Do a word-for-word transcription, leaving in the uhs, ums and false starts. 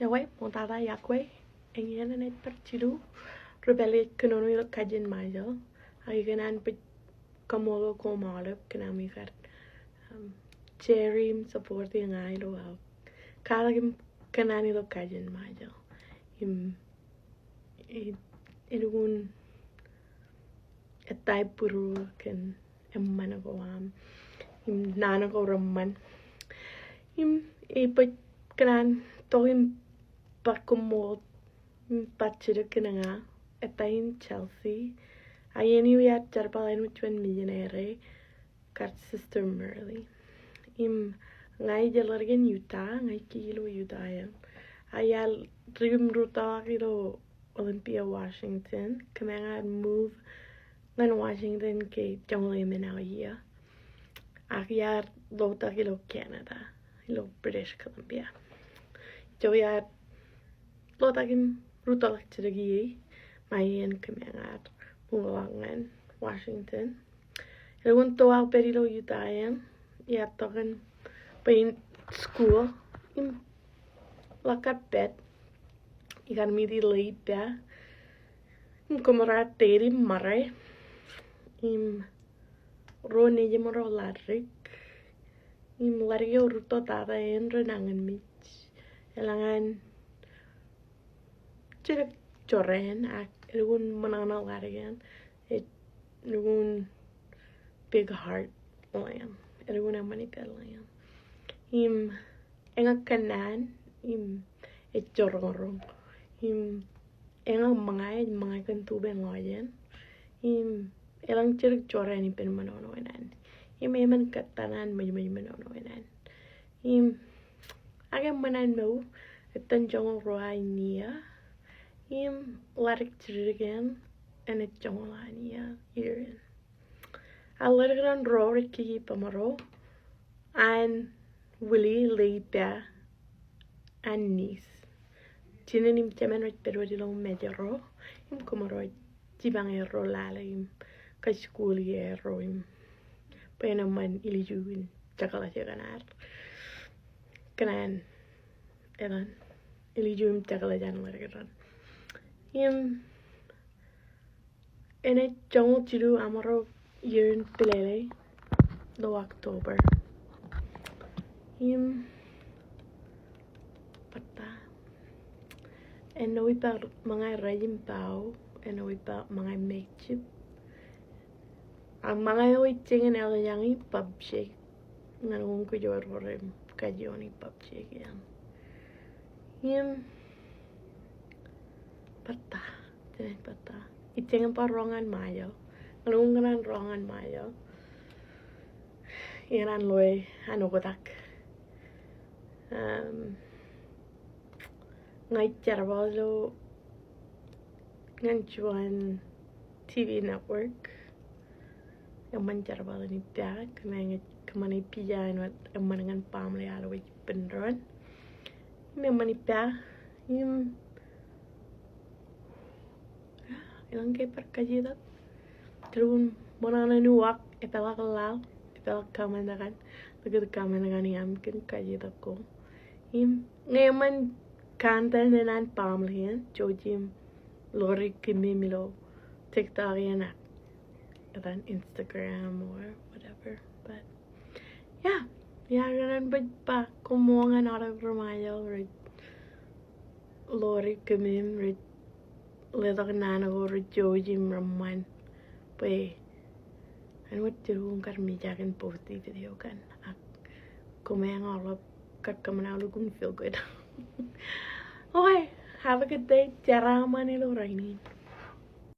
Ewi, ṃoktata iọkwe. Eñin enaaj bar jilu ri pālle ej kōnono ilo kajin Ṃajeḷ. Ak ikōṇaan baj kaṃṃoolol koṃ aolep kōn ami kar, um, share im support e ña ilo aō kwaḷọk im kōṇaan ilo kajin Ṃajeḷ. Im, i, elukkuun ettā ibūruul kōn eṃṃan ko aṃ im naan ko reṃṃan. Im ij baj kōṇaan tok im bar koṃṃool im bajjek kōn ña, ettā in Chelsea. Ak iien eo iar jerbal āinwōt juon misineri kar Sister Merle. Im ña ij ḷaddik in Utah, ña ij kiiō ilo Utah eṇ. Ak iar ri im rūttoḷọk ilo Olympia, Washington, kōmeañ ad move ñan Washington ke joñoul emān aō iiō. Ak iar ḷotak ilo Canada, ilo British Columbia. Ijo iar ḷotak im rūttoḷọk jidik ie, ṃae iien kōmeañ ad ṃoolḷọk ñan Washington. Elukkuun to aō pād ilo Utah eṇ, iar tok in bwe in school, im ḷak kar pād, ikar meet i ḷe ippa, im koṃro ar date im ṃare, im ro nejimro ḷaddik, im ḷaddik eo rūtto tata eṇ renañinmej. Eḷaññe an jidik jorrāān ak elukkuun ṃōṇōṇō ḷaddik eṇ, ej, elukkuun big heart ḷeeṇ, elukkuun eṃṃan ippān ḷeeṇ. Im eñak kōnnaan, im ej jorroñroñ. Im eñak ṃōñā, ej ṃōñā kōn tupen ḷọjen. Im elōñ jidik jorrāān ippān ṃōṇōṇō eṇ an. Im eṃṃan kōttan an ṃōjṃōj ṃōṇōṇō eṇ an. Im ak eṃṃan an mour, etan joñoul ruo an iiō. Im ḷaddik jidik eṇ, enaaj joñoul an iiō, iiō eṇ. Ak ḷaddik ro rej kiki ippaṃro an wili ḷe ippa an niece. Jinen im jemān rej pād wōt ilo Mājro, im koṃro ej jipañ erro lale im kajjikuuḷ ie erro im bwe en eṃṃan ilju in jekḷaj kōn ad. Kōn an, etan, ilju im jekḷaj an ḷaddik ro. Im enaaj joñoul jilu aṃro iiō in pilelei ilo October. Im bōtab āinwōt ippa ṃōñā rej im bao, āinwōt ippa ṃōñā mejjib. Ak ṃōñā eo ij jañin eḷḷāñi bōbjek ñan koṃ kōjro ro rej kajoor in bōbjek eṇ. Im bōtab, jenaaj bōtab. Ij jañin bar roñ ñan Ṃajeḷ. Ñan koṃ kōṇaan roñ ñan Ṃajeḷ, ikōṇaan loe an oktak. Um, ña ij jerbal ilo ñan juon TV network. Eṃṃan jerbal in ippa, kōmeañ ej kōṃṃane pija āinwōt eṃṃan ñan baaṃle alo ej ippān doon. Im eṃṃan ippa, im elōñ ke bar kajitak. Elukkuun ṃōṇōṇō in uwaak, epeḷḷọk laḷ, epeḷḷọk comment kaṇ, likūt comment kaṇ iaam kōn kajitak ko. Im ñe eṃṃan content eṇ an baaṃle eṇ, jouj im ḷoori kōmem ilo TikTok eṇ ak etan Instagram or whatever. But yeah, iar kōṇaan baj ba koṃṃool ñan aolep ri Ṃajeḷ rej ḷoori kōmem, rej letok naan ko, rej jouj im reṃṃan. Bwe āinwōt jilñuul kar mijak in post i video kaṇ, ak kōmeañ aolep kar kōṃṃan aolep im feel good. Okay, have a good day. Jeraaṃṃan ilo rainin.